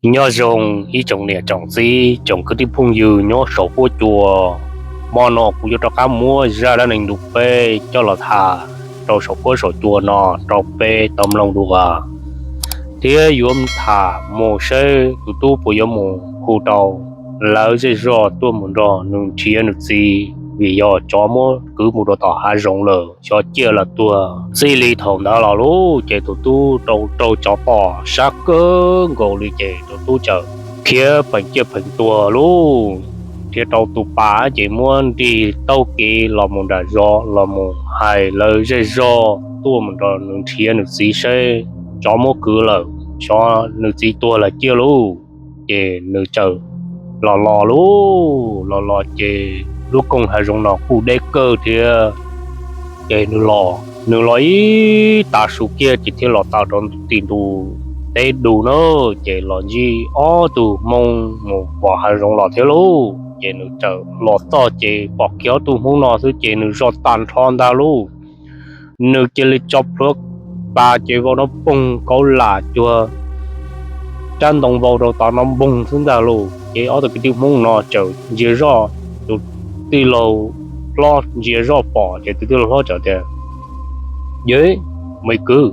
Nyob zoo ib tsoom niam tsoom txiv, tsoom kwv tij phooj ywg nyob saum huab cua. Hmo no kuv yuav rov qab muab zaj dab neeg ntu peb coj los tham rau saum huab saum cua no rau peb tau mloog dua, thiab yuav tham mus seb tus tub puas yuav mus hu rau lawv zej zog tuaj mus nrog nws nrhiav nws txiv, vim yog tsov muab kwv mus rau tom hav zoov lawm, xyov ciaj los tuag. Txij li thaum ntawd los lauj, ces tus tub rau raug tsov tom sab kawg nkaus li, ces tus tub txawm khiav pheem ciaj pheem tuag lauj. Nrhiav rau tus pas ces muab nrig taug kev los mus nram zos los mus hais lawv zej zog tuaj mus nrog nws nrhiav nws txiv seb tsov muab kwv lawm, xyov nws txiv tuag lawm ciaj lauj. Ces nws txawm los los lauj, los los ces lub koog hav zoov no kuj deb kawg thiab. Ces nws los, nws los ib tag su kiag ces thiaj los txog rau tim ntu teb du na. Ces los ntsib ob tug hmoob mus vom hav zoov los thiab lauj. Ces nws txawm los txog ces pom kiag ob tug hmoob no xwb ces nws zoj tag nrho ntag lauj. Nws cia li tso plhuav pas ces vau no poog kauv lam cuag rab ntoo vau rau tom no npoog xwb ntag lauj. Ces ob tug kwv tij hmoob no txawm ntsia zoj, tus tij laug hlob ntsia zoj pom ces tus tij laug hlob txawm tias, Yog, me kwv,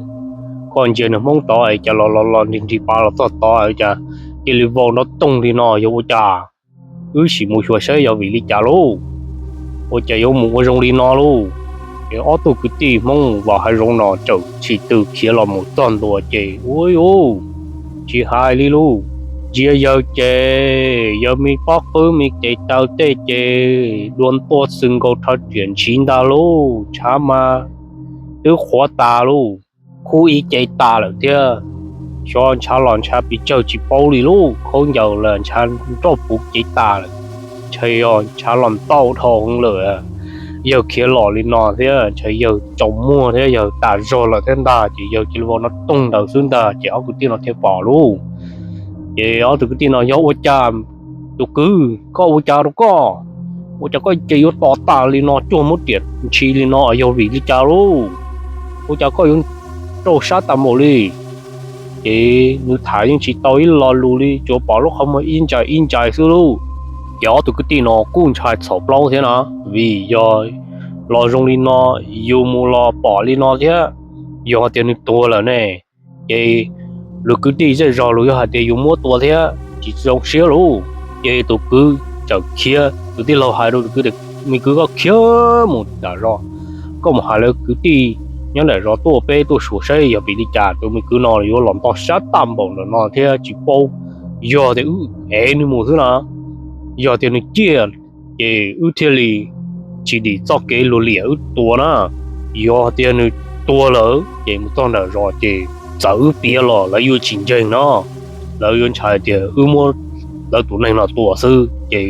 koj ntsia nws hmoob tod es cas los los los nrig nrig pas los txog tod es cas cia li vau nrov toog li no yog ua cas? Wb sim mus xyuas saib yog vim li cas lauj. Ua cas yuav mus ua zoo li no lauj? Ces ob tug kwv tij hmoob mus vom hav zoov no txawm tsim tw khiav los mus txog ntua ces ua u, tsis hais li lauj, ntsia yawg ces yawg me pob qwb me cev taw tej ces dua ntua xwb nkaus rho riam ntshis ntag lauj, ntshav mas twb qhuav tas lauj, khub ib ce tas lawm thiab. Xyov ntshav los ntshav pes tsawg tsis paub li lauj, khaub ncaws los ntshav nroj puv cev tas lawm, ntshe yog ntshav los ntau dhau lawm. Yawg khiav los li no thiab ntshe yawg tsaus muag thiab yawg tas zog lawm thiab ntag ces yawg cia li vau nrov toog ntawd xwb ntag ces ob kwv tij no thiaj pom lauj. Ces ob tug kwv tij no, Yog ua cas, tus kwv, koj ua cas rau koj? Ua cas koj ces yuav to tas li no, cuag muab riam ntshis li no, yog vim li cas lauj? Ua cas koj yuav raug sab tas npaum li? Ces nws tham yeej tsis tau ib lo lus li, tsuas pom lub qhov muag ib ntsais ib ntsais xwb lauj. Ces ob tug kwv tij no kuj ntshai txhaum plaub thiab na, vim yog los zoo li no, yus mus los pom li no thiab, yog tias nws tuag lawm ne, ces lus kwv tij zej zog los yog hais tias yus muab tua thiab tsis zoo siab lauj. Ces tus kwv txawm khiav, tus tij laug hais rau tus kwv tias, Me kwv, koj khiav mus nram zos, koj mus hais lawv kwv tij nyob nram zos tuaj, peb tuaj xyuas saib yog vim li cas tus me kwv no yuav los nto sab tag npaum ntawm no thiab tsis paub. Yog tias wb ev nws mus xwb na, yog tias nws ciaj ces wb thiaj li tsis dim txoj kev luag liam wb tua na. Yog tias nws tuag lawm ces mus txog nram zos ces txawm wb piav los lawv yuav tsis ntseeg no, lawv yuav ntshai tias wb muab lawv tus neeg no tua xwb ces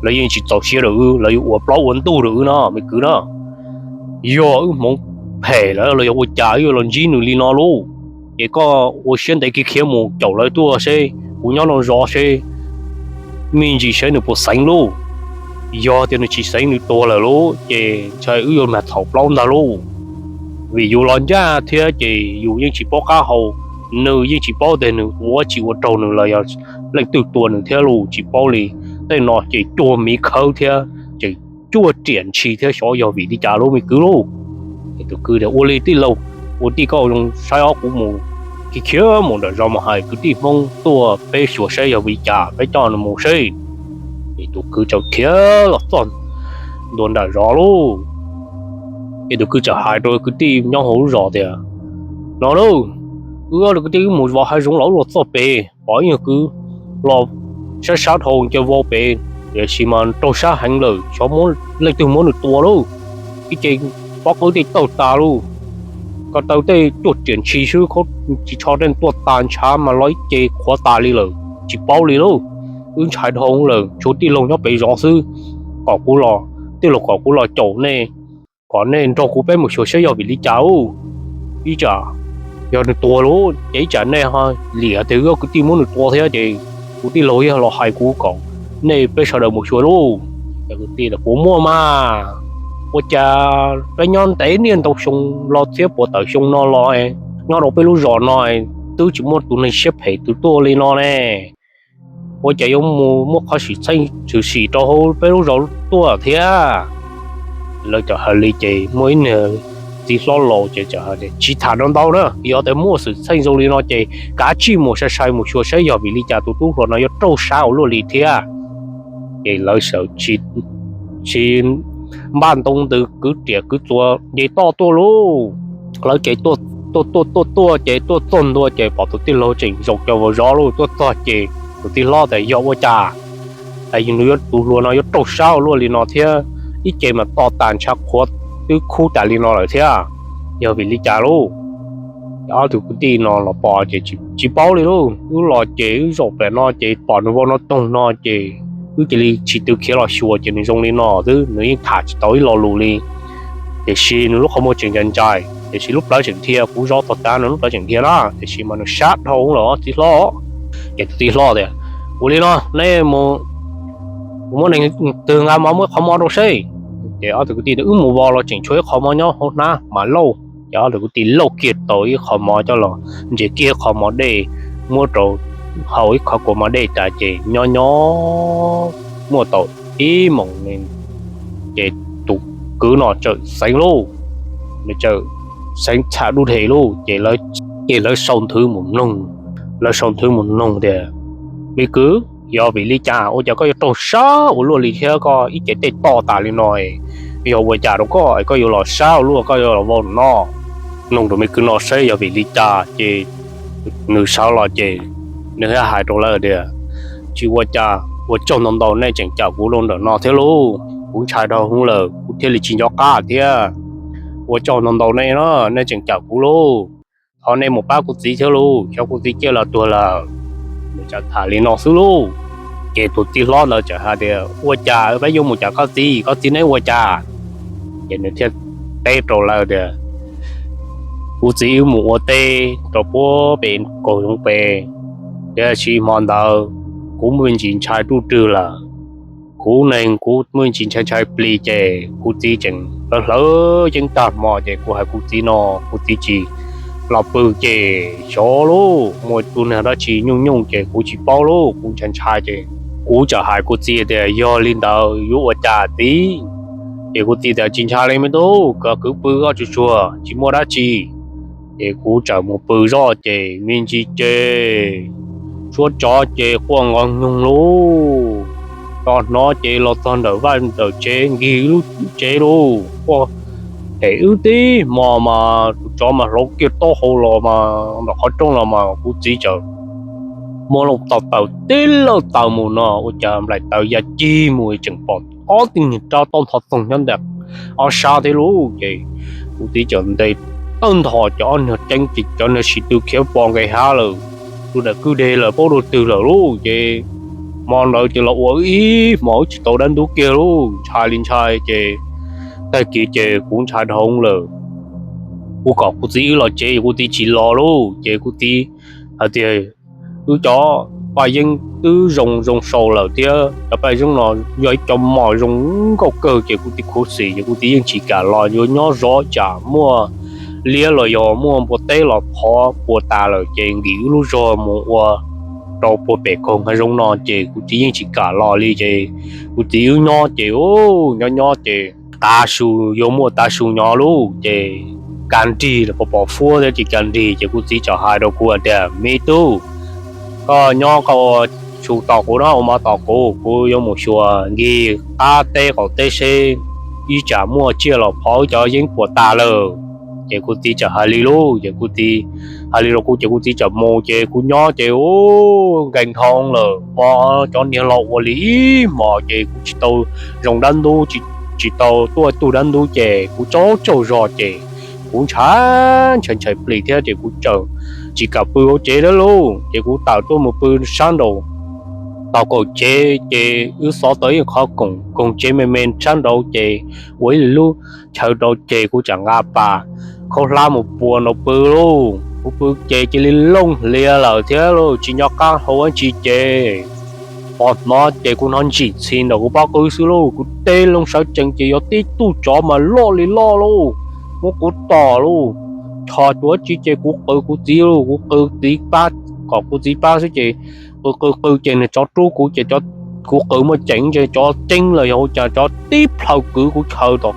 lawv yeej tsis txaus siab rau wb, lawv yuav ua plaub ua ntug rau wb no me kwv na. Yog wb hmoov phem lawm los yog ua cas wb yuav los ntsib nws li no lauj? Ces koj ua siab ntev kiag khiav mus caum lawv tuaj seb kuv nyob nram zos seb, me ntsis seb nws puas xeev lauj. Yog tias nws tsis xeev, nws tuag lawm lauj, ces ntshai wb yuav mag txhaum plaub ntag lauj. Vim yus los ncaj thiab ces yus yeej tsis paub qab hau, nws yeej tsis paub tias nws ua tsis ua raug nws los yog leej twg tua nws thiab lauj, tsis paub li. Tej no ces cuag miv khawb thiab ces cuag riam ntshis thiab, xyov yog vim li cas lauj me kwv lauj. Tus kwv tias, Ua li tij laug, ua tij koj zoo saib ob, kuv mus, khiav khiav mus nram zos mus hais kwv tij hmoob tuaj peb xyuas saib yog vim li cas peb coj nws mus seb. Ces tus kwv txawm khiav los txog ntua nram zos lauj. Ces tus kwv txawm hais rau kwv tij nyob hauv lub zos tias, No lauj, wb ob kwv tij wb mus vom hav zoov los wb los txog pem pom ib nyuag kwv los sab sab dhau ncaws vau pem, tiam sis mas raug sab heev lawm, xyov muab leej twg muab nws tua lauj. Ib ce pob qwb tej taug tas lauj, ko taw tej cuag riam ntshis xwb, tsis tsho tej tuaj tas, ntshav mas los ib ce qhuav tas li lawm tsis paub li lauj. Wb ntshai dhau lawm, tshuav tij laug nyob pem zos xwb, kom kuv los, tij laug kom kuv los caum nej, kom nej nrog kuv peb mus xyuas saib yog vim li cas ub. Ib tsam yog nws tuag lauj ces ib tsam nej ho liam tias wb ob kwv tij muab nws tua thiab ces kuv tij laug yog los hais kuv kom nej peb sawv daws mus xyuas lauj. Kwv tij, Puas muaj mas, ua cas peb nyob ntev niaj ntau xyoo los thiab puas tawm xyoo no los nyob rau peb lub zos no twb tsis muaj tus neeg siab phem twg tuaj li no ne. ua cas yuav mus muaj qhov xwm txheej tshwm sim rau hauv peb lub zos tuaj thiab? Lawv cov hais li ces muaj ib niag txiv hlob laus ces tsis tham no ntau na, yog tias muaj xwm txheej zoo li no ces kav tsij mus sai sai mus xyuas saib yog vim li cas tus tub hluas no yuav raug sab ua luaj li thiab. Ces lawv sawv tsis npaj ntoo ntws kwv riam kwv txuas nce toj tuaj lauj. Lawv ces tuaj tuaj tuaj tuaj tuaj ces tuaj txog ntua ces pom tus tij laug tseem zaum cov vos zov lauj. Tuaj txog ces tus tij hlob tias yog ua cas es nws yuav, tus hluas no yuav raug sab ua luaj li no thiab, ib ce mas to tas ntshav qhuav twb khub tas li no lawm thiab, yog vim li cas lauj? Ob tug kwv tij no los pom ces tsis paub li lauj. Wb los ces wb zaum pem no ces pom nws vau no toog no ces wb cia li tsis tw khiav los xyuas ces nws zoo li no xwb, nws yeej tham tsis tau ib lo lus li. Tiam sis nws lub qhov muag tseem ntshai ntshai, tiam sis lub plawv tseem dhia, kuv zov txog tav nws lub plawv tseem dhia na, tiam sis mas nws sab dhau lawm txiv hlob. Ces tus txiv hlob tias, ua li no, nej mus, kuv muab neeg twg nqa mov muab ib qho mov rau seb. Ces ob tug kwv tij tias, wb mus vos los tseem tshuav ib qho mov nyob hauv hnab mas lauj. Ces ob tug kwv tij lauj kiag tau ib qho mov coj los, ntsia kiag qho mov dej, muab rau hau ib qho kua mov dej tas ces nyob nyob muaj tau ib moos, ces tus kwv no txawm xeev lauj, nws txawm xeev txham dub dhe lauj. Ces lawv sau nthwv mus noog, lawv sau nthwv mus noog tias, me kwv, yog vim li cas ua cas koj yuav raug sab ua luaj li thiab koj ib ce tej to tas li no? Yog ua cas rau koj es koj yuav los sab ua luaj, koj yuav los vau no? Noog rau me kwv no saib yog vim li cas ces nws sawv los ces nws thiaj hais rau lawv tias, tsis ua cas, ua tsaug ntau ntau nej tseem cawm kuv los ntawm no thiab lauj. Kuv ntshai dhau hwv lawm kuv thiaj li tsis nco qab thiab. Ua tsaug ntau ntau nej na, nej tseem cawm kuv lauj. Thov nej mus pab kuv txiv thiab lauj, xyov kuv txiv ciaj los tuag lawm. Nws txawm tham li no xwb lauj. Ces tus txiv hlob ntawd txawm hais tias, ua cas peb yuav mus cawm koj txiv, koj txiv neb ua cas? Ces nws thiaj teb rau lawv tias, kuv txiv wb mus ua teb rau puag pem kaum zoov pem, tiam sis hmo ntawd kuv muaj me ntsis ntshai ruj rwg lawm. Kuv neeg kuv muaj me ntsis ntshai ntshai plig ces kuv txiv tseem hlawv hlawv yeeb tag hmo ces kuv hais kuv txiv no, kuv txiv tsis los pw ces xyov lauj, muaj tus niag dab tsi nyuj nyuj ces kuv tsis paub lauj, kuv ntshai ntshai ces kuv txawm hais kuv txiv tias yog li ntawd yuav ua cas txiv? Ces kuv txiv tias tsis ntshai li me tub, koj kwv pw koj tsuag tsuag tsis muaj dab tsi. Ces kuv txawm mus pw zoj ces me ntsis ces tshuab tsov ces quaj nqov nyoog lauj. Txog hnov ces los txog ntawm vaj ntawm tsev nkig lub tsev lauj, quaj hem wb tib hmo mas tus tsov mas hlauv kiag taub hau los mas ntawm qhov rooj los mas kuv txiv txawm muab loo tau taws tib lawj taws mus no ua cas nplaim taws ya cig mus tseem pom ob tug niag rab taub ntho txoog nyob ntawm ob sab thiab lauj. Ces kuv txiv txawm ntes tawg ntho cov ob niag ceeb ces cov niag sis twv khiav pos nqes hav lawm, rau nram kwj deg lawm, paub rau twg lawm lauj. Ces hmo ntawd ces los ua ib hmos wb tsis tau dab ntub kiag lauj, ntshai li ntshai ces tag kis ces kuv ntshai dhau lawm. Kuv kom kuv txiv wb los tsev, kuv txiv tsis los lauj. Ces kuv txiv hais tias, wb cov paj yeeb twb zoo zoo sau lawm thiab, cov paj yeeb no yog ib co mos zoo nkauj kawg, ces kuv txiv khuv xim ces kuv txiv yeej tsis kam los, yuav nyob zov tsam muaj liab los yog muaj npua teb los phov puas tas lawm ces nkim wb lub zog mus ua rau puag pem kaug nqaj zoov no, ces kuv txiv yeej tsis kam los li. Ces kuv txiv wb nyob ces, nyob nyob ces tav su yuav muaj tav su nyob lauj, ces kas nrig los pos pos huab thiab ces kas nrig, ces kuv txiv txawm hais rau kuv tias, me tub, koj nyob koj ua su tos kuv no, ua mov tos kuv, kuv yuav mus xyuas nkig qab teb qaum teb seb ib tsam muaj tsiaj los phov wb cov yeeb puas tas lawm. Ces kuv txiv txawm hais li lauj. Ces kuv txiv hais li rau kuv ces kuv txiv txawm mus, ces kuv nyob ces ub nkees dhau lawm, hmo cov niag los ua li ib hmos ces kuv tsis tau zoo dab ntub, tsis tau tuaj tug dab ntub ces kuv tsaug tsaug zog ces kuv ntshai ntshai ntshai plig thiab ces kuv txawm tsis kam pw hauv tsev lawm lauj. Ces kuv tawm tuaj mus pw sab nraum tog kaum tsev, ces wb xov tau ib qhov koog tsev me me sab nraud ces ua ib lub chaw rau ces kuv txawm nqa pas khaub hlab mus pua nraud pw lauj. Kuv pw ces cia li looj hlias lawm thiab lauj, tsis nco qab hau dab tsi ces pom hnov ces kuv hnov ntsim txhi ntawm kuv pob qw xwb lauj. Kuv teb loo sawv tsees ces yog tib tug tsov mas loj li loj lauj, muab kuv tom lauj, tho cuav tsi ces kuv qw kuv txiv lauj, kuv qw txiv pab kom kuv txiv pab xwb ces qw qw qw ces nws tsov rub kuv ces kuv qw muaj ceem ces tsov ceeb los yog ua cas tsov tib plhaw kwv kuv chaw tom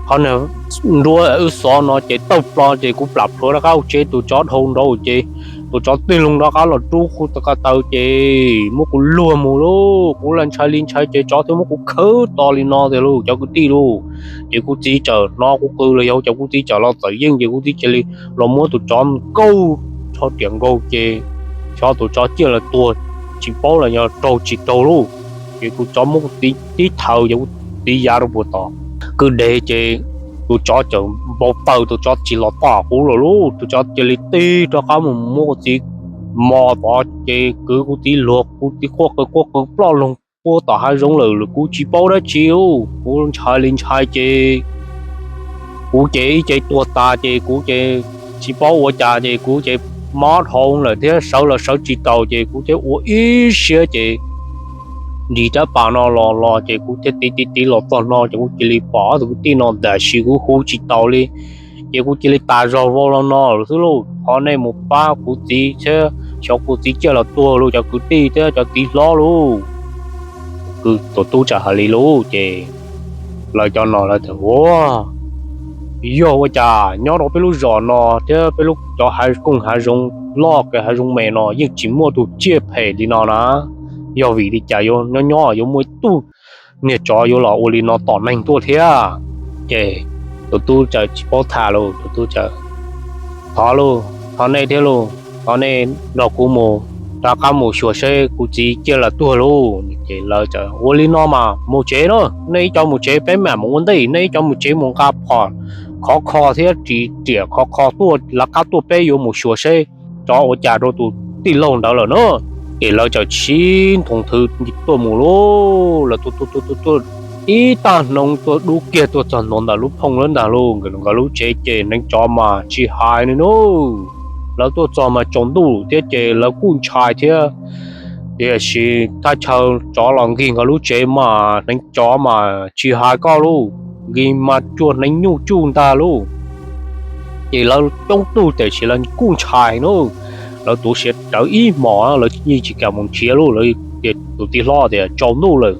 qhov nruab wb xov no ces tawg plo ces kuv plam plhuav rov qab hauv tsev, tus tsov dhau nraud ces tus tsov tig loo rov qab los rub kuv ko taw ces muab kuv luag mus lauj. Kuv ntshai li ntshai ces tsov thiaj muab kuv khawb to li no tiag lauj cov kwv tij lauj. Ces kuv txiv txawm hnov kuv qw los yog cov kuv txiv txawm los txawm yeej ces kuv txiv cia li los muab tus tsov nkaug rho riam nkaug ces xyov tus tsov ciaj los tuag tsis paub los yog raug tsis raug lauj. Ces tus tsov muab kuv txiv tib thaw ces kuv txiv ya rau puag tom kwj deg ces tus tsov txawm npau taws, tus tsov tsis los tom kuv lawm lauj. Tus tsov cia li tig rov qab mus muab kuv txiv mos tod ces kwv kuv txiv luag, kuv txiv quaj qw quaj qw ploj loog puag tom hav zoov lawm, kuv tsis paub dab tsi lauj. Kuv ntshai li ntshai ces kuv ces ib ce tuag tas ces kuv ces tsis paub ua cas ces kuv ces mob dhau lawm thiab sawv los sawv tsis taus ces kuv thiaj ua ib siab ces nrig rab pas no los los ces kuv thiaj tiv tiv tiv los txog no ces kuv cia li pom ob tug kwv tij no tam sim kuv hu tsis taus li. Ces kuv cia li tas zog vau los no lawm xwb lauj. Thov nej mus pab kuv txiv thiab xyov kuv txiv ciaj los tuag lauj cov kwv tij thiab cov txiv hlob lauj. Tus tub txawm hais li lauj ces lawv cov no lawv tias ua yog ua cas nyob rau peb lub zos no thiab peb lub cov hav kooj hav zoov loj kev hav zoov me no yeej tsis muaj tus ciaj phem li no na. Yog vim li cas yuav nyob nyob yuav muaj ib tug niag tsov yuav los ua li no tom neeg tuaj thiab? Ces tus tub txawm tsis paub tham lauj, tus tub txawm thov lauj, thov nej thiab lauj, thov nej nrog kuv mus rov qab mus xyuas seb kuv txiv ciaj los tuag lauj. Ces lawv txawm ua li no mas mus tsev na, nej ib co mus tsev peb mam mus ua ntej, nej ib co mus tsev mus nqa phom khov kho thiab ris riam khov kho tuaj lawv qab tuaj peb yuav mus xyuas seb tsov ua cas rau tus tij laug ntawd lawm na. Ces lawv txawm sib nthoo thwv tuaj mus lauj, lawv tuaj tuaj tuaj tuaj tuaj ib tag hnub tuaj dub kiag tuaj txog ntua ntawm lub phooj lawm ntag lauj, nkawd lub tsev ces hneev tsov mas tsis hais li na. Lawv tuaj txog mas tsaus ntuj thiab ces lawv kuj ntshai thiab, tiam sis thaj chaw tsov los nkig nkawd lub tsev mas hneev tsov mas tsis hais koj lauj, nkig mas cuag hneev nyuj tsuj ntag lauj. Ces lawv coob tug tiam sis lawv kuj ntshai na, lawv tuav siav rawv ib hmos lawv yeej tsis kam mus nrhiav lauj, lawv tias tus tij hlob tias tsaus ntuj lawm,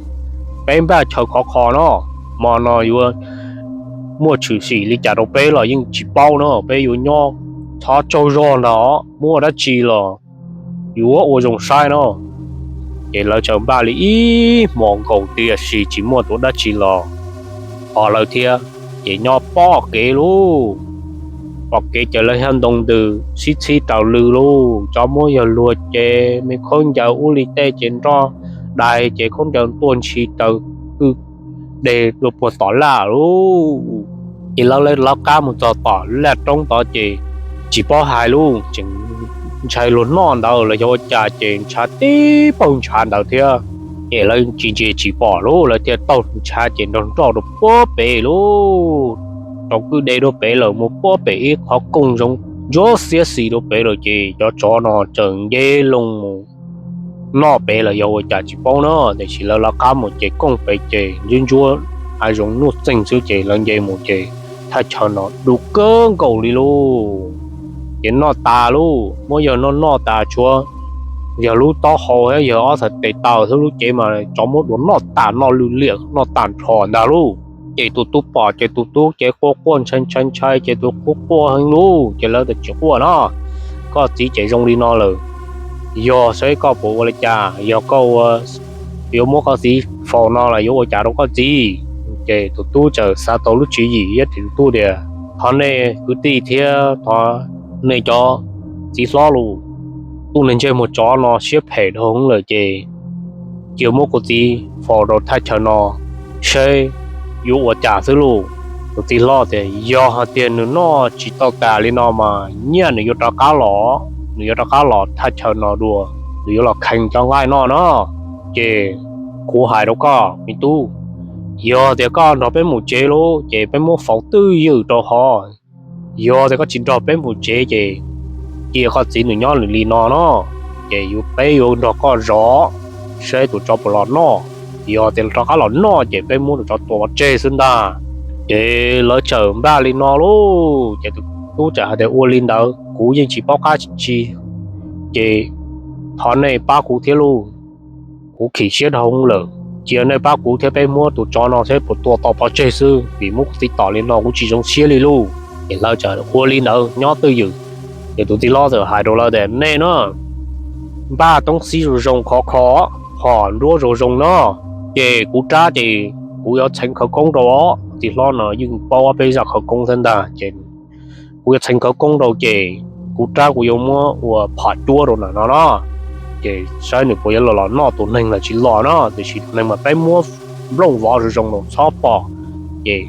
peb npaj chaw khov kho no, hmo no yuav muaj tshwm sim li cas rau peb los yeej tsis paub no, peb yuav nyob txhob tsaug zog ntag, muaj dab tsi los yuav ua zoo saib no. Ces lawv txawm npaj li ib hmos nkaus tiam sis tsis muaj tus dab tsi los ho lawv thiab, ces nyob pom kev lauj, pom kev ces lawv thiaj ntoo ntws sib txhib raws lw lauj, tsov muab yawg luag ces me khaub ncaws ub li tej ces nroj dai ces khaub ncaws tuaj ntshis raws kwj deg dua puag tom laj lauj. Ces lawv lawv qab mus txog tom laj roob tod ces tsis paub hais lauj, tseem ntshai luag noj ntawd los yog ua cas ces ntshav tib paug ntshav ntawd thiab. Ces lawv tsis ntsia tsis pom lauj, lawv thiaj taug ntshav ces nrog nroj rau puag pem lauj, rau kwj deg rau pem lawm mus puag pem ib qhov kooj zoov ntsuab xiab xis rau pem lawm ces cov tsov no txawm nce loo mus noj pem los yog ua cas tsis paub na, tiam sis lawv lawv qab mus ces kooj pem ces ntsuab ntsuab hav zoov nuj txeeg xwb ces lawv nce mus ces thaj chaw no du kawg nkaus li lauj. Ces noj tas lauj, muab yawg noj noj tas tshuav yawg lub taub hau thiab yawg ob txhais tes taw thiab lub cev mas tsov muab dua noj tas noj lwj liam noj tag nrho ntag lauj. Ces tus tub pom ces tus tub ces quaj quaj ntshai ntshai ntshai ces tus tub quaj heev lauj, ces lawv tias tsis quaj no, koj txiv ces zoo li no lawm, yog saib koj puas ua li cas, yog koj ua yuav muab koj txiv faus no los yuav ua cas rau koj txiv. Ces tus tub txawm xav tau lub tswv yim thiab tus tub tias thov nej kwv tij thiab thov nej cov txiv hlob los, tus neeg ntsej muag tsov no siab phem dhau lawm ces cia muab kuv txiv faus rau thaj chaw no saib yuav ua cas xwb lauj. Tus txiv hlob tias yog hais tias nws noj tsis tau tas li no mas nyiaj nws yuav rov qab los, nws yuav rov qab los thaj chaw no dua, nws yuav los kheev cov nqaij noj no. Ces kuv hais rau koj me tub, yog tias koj nrog peb mus tsev lauj ces peb muab faus twj ywm rau hov. Yog tias koj tsis nrog peb mus tsev ces cia koj txiv nws nyob nws li no no, ces peb yuav nrog koj zov saib tus tsov puas los noj. Yog tias rov qab los noj ces peb muab tus tsov tua pov tseg xwb ntag. Ces lawv txawm npaj li no lauj, ces tus tub txawm hais tias ua li ntawd kuv yeej tsis paub qab tsi, ces thov nej pab kuv thiab lauj, kuv khim siab dhau lawm, cia nej pab kuv thiab peb muab tus tsov no saib puas tua tau pov tseg xwb, vim muab kuv txiv tom li no kuv tsis zoo siab li lauj. Ces lawv txawm ua li ntawd nyob twj ywm. Ces tus tij laug txawm hais rau lawv tias, nej no npaj toob xib zoo zoo khov kho, phom nruab zoo zoo no, ces kuv rab ces kuv yuav txheev khawv koob rau os. Tij laug no yeej paub ob peb zaj khawv koob thiab ntag, ces kuv yuav txheev khawv koob rau ces kuv rab kuv yuav muab ua phom cuab rau ntawm no no. Ces saib nws puas yuav los los noj tus neeg los tsis los no, tiam sis tus neeg mas peb muab nplooj vov zoo zoo los txhob pom. Ces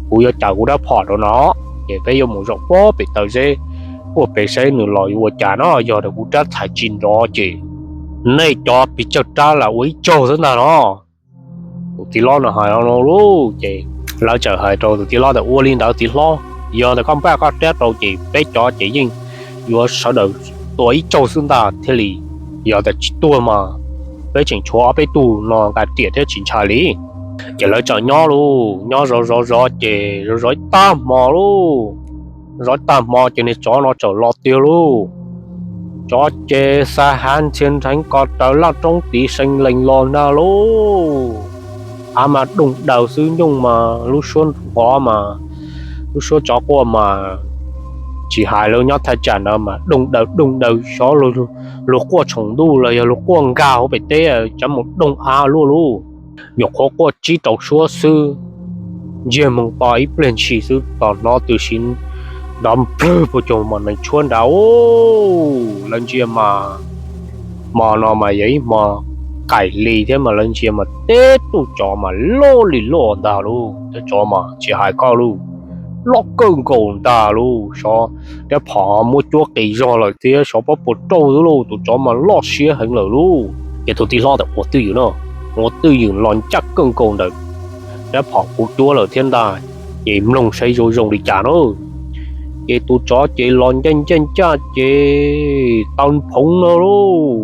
kuv yuav cawm kuv rab phom rau no, ces peb yuav mus zaum pob pem taw zeb, puag pem saib nws los yuav ua cas no. Yog tias kuv rab txhais tsis nrov ces nej cov pes tsawg rab los ua ib tsaug xwb ntag no. Tus tij laug no hais no lauj, ces lawv txawm hais rau tus tij laug tias, ua li ntawd tij laug, yog tias koj npaj koj rab rau ces peb cov ces yeej yuav sawv daws tua ib tsaug xwb ntag thiaj li. Yog tias tsis tuag mas peb tseem tshuav ob peb tug no nqa riam thiab tsis ntshai li. Ces lawv txawm nyob lauj, nyob zov zov zov ces zov zov ib tag hmo lauj, zov ib tag hmo ces niag tsov no txawm los tiag lauj. Tsov ces xa hav ntxhia nrheev ko raws laj roob tid seev lees los ntag lauj. Av mas dooj daws xwb, nyooj mas lub suab hov mas, lub suab tsov quaj mas tsis hais li, nyob thaj tsam ntawd mas dooj daws dooj daws, xyov luag quaj tshoom ntuj los yog luag quaj nkag hauv pem teb, tsav mus dooj av luaj lauj. Nyuam qhuav quaj tsib rau suab xwb, ntsiag moo to ib pliag ntshis xwb tos hnov twb sis nrov nplawg puas cuag mos nees tshuab nrad. Lawv ntsia mas hmo no mas yog ib hmo qaim li thiab mas lawv ntsia mas teb tug tsov mas loj li loj ntag lauj. Tus tsov mas tsis hais koj lauj, loj kawg nkaus ntag lauj. Xyov rab phom muab cuab qis zog lawm thiab xyov pob puas rauj xwb lauj, tus tsov mas loj siab heev lawm lauj. Ces tus tij laug tias, ua twj ywm no, ua twj ywm los ncaj kawg nkaus ntawm rab phom kuv cuab lawm thiab ntag, ces mloog saib zoo zoo li cas na. Ces tus tsov ces los ncaj ncaj ncaj ces taw phoov no lauj,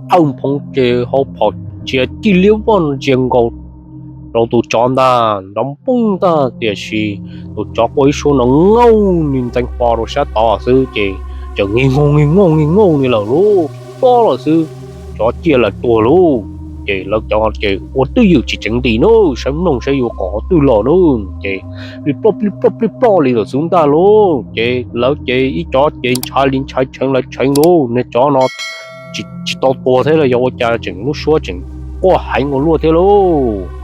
taw phoov ces hau phom ntsia cig liab voj ntsia nkaus rau tus tsov ntag, nrov npoob ntag, tiam sis tus tsov quaj ib suab no ngauj ni ntxeev po rau sab tod xwb ces txawm nqig nqaug nqig nqaug nqig nqaug ni lawm lauj, ploj lawm xwb, tsov ciaj lawm tuag lauj. Ces lawv cov ces ua twj ywm tsis tseev nti na, saib mloog saib yuav qhov twg los na, ces plig ploj plig ploj plig ploj li lawm xwb ntag lauj. Ces lawv ces ib cov ces ntshai li ntshai, tshee li tshee lauj, niag tsov no tsis tau tuag thiab los yog ua cas tseem lub suab tseem quaj heev ua luaj thiab lauj.